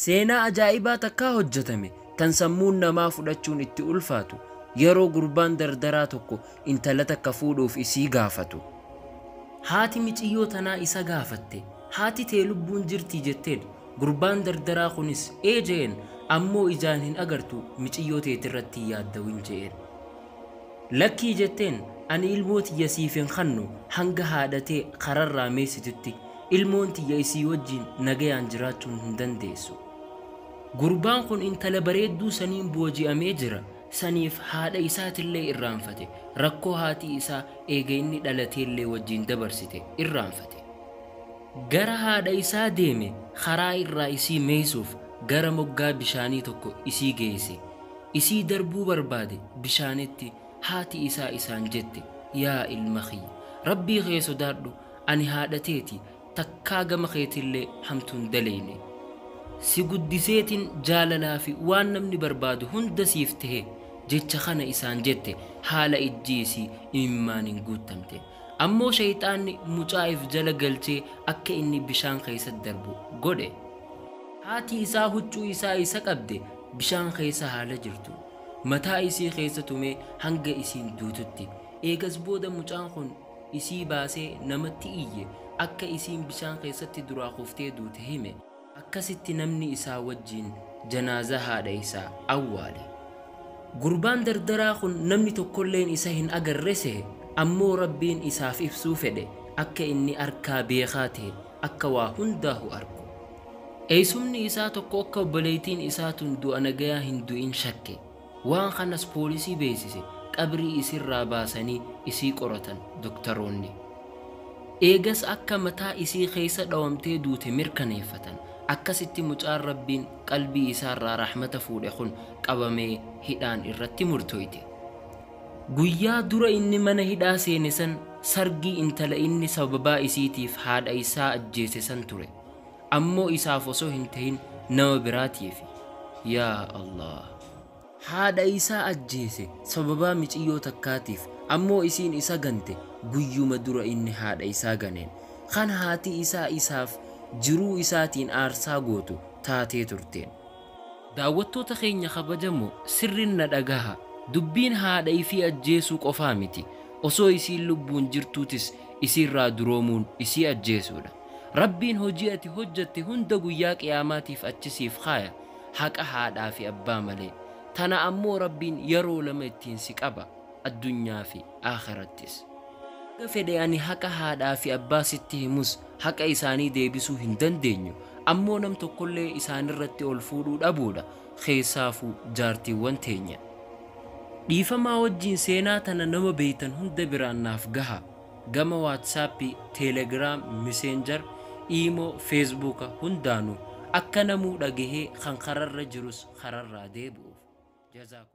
Seenaa ajaa'ibaa takkaa hojjatame tan sammuun namaa fudhachuun itti ulfaatu yeroo gurbaan dardaraa tokko intala takka fuudhuuf isii gaafatu. Haati miciyyoo tanaa isa gaafatte haati tee lubbuun jirtii jetteen gurbaan dardaraa kunis ee je'een ammoo ijaan hin agartu miciyyoo teetirratti hin yaaddawin je'een. Lakkii jetteen ani ilmoo tiyya siif hin kannu hanga haadha tee kararraa meessitutti ilmoon tiyya isii wajjiin nagayaan jiraachuun hin dandeessu. Gurbaan kun intala bareedduu saniin booji'amee jira. Saniif haadha isaatillee irraanfate. Rakkoo haati isaa eega inni dhalateellee wajjiin dabarsite irraanfate. Gara haadha isaa deeme karaa irraa isii meeysuuf gara moggaa bishaanii tokko isii geeyse. Isii darbuu barbaade bishaanitti haati isaa isaan jette yaa ilma kiyya Rabbii kee sodaadhu ani haadha teeti takkaa gama keetillee hamtuun daleyne. Si guddiseetin jaalalaa fi waan namni barbaadu hunda siif tahe jecha kana isaan jette haala ijji isii imimmaaniin guuttamte. Ammoo shayxaanni mucaa if jala galchee akka inni bishaan keessa darbu godhe. Haati isaa huccuu isaa isa qabde bishaan keessa haala jirtu. Mataa isii keessa tumee hanga isiin duututti. Eegas booda mucaan kun isii baasee namatti iyye akka isiin bishaan keessatti duraa kuftee duute hime. Akkasitti namni isaa wajjiin janaazaa haadha isaa awwaale. Gurbaan dardaraa kun namni tokkolleen isa hin agarre sehe ammoo Rabbiin isaaf ibsuu fedhe akka inni arkaa beekaa tahe akka waa hundaahu arku. Eeysumni isaa tokko akka obboleeytiin isaa tun du'a nagayaa hin du'in shakke. Waan kanas poolisii beeysise qabrii isirraa baasanii isii qoratan doktaroonni. Eegas akka mataa isii keessa dhawamtee duute mirkaneeffatan. Akkasitti mucaan Rabbiin qalbii isaarraa rahmata fuudhe kun qabamee hidhaan irratti murtooyte. Guyyaa dura inni mana hidhaa seene san sargii intala inni sababaa isiitiif haadha isaa ajjeese san ture. Ammoo isaaf osoo hin tahin nama biraatiifi. Yaa Allah! Haadha isaa ajjeese sababaa miciyyoo takkaatiif ammoo isiin isa gante guyyuma dura inni haadha isaa ganeen. Kan haati isaa isaaf jiruu isaatiin aarsaa gootu taatee turteen. Daawwattoota keenya kabajamoo sirrin na dhagaha dubbiin haadha ifii ajjeesuu qofaa miti osoo isiin lubbuun jirtuutis isiirraa duroomuun isii ajjeesuudha. Rabbiin hojii ati hojjatte hunda guyyaa qiyaamaatiif achi siif kaaya haqa haadhaa fi abbaa malee. Tana ammoo Rabbiin yeroo lama ittiin si qaba addunyaa fi aakhirattis. Haga fedhe ani haqa haadhaa fi abbaa sitti himus haqa isaanii deebisuu hin dandeenyu. Ammoo nam tokkollee isaanirratti ol fuudhuu dhabuudha keessaafuu jaartiiwwan teenya. Dhiifamaa wajjiin seenaa tana nama beeytan hunda biraan naaf gaha. Gama WhatsApp, Telegram, Messenger, Imo, Facebook hundaanuu akka namuu dhagahee kan kararra jirus kararraa deebi'uuf. Jazaakum.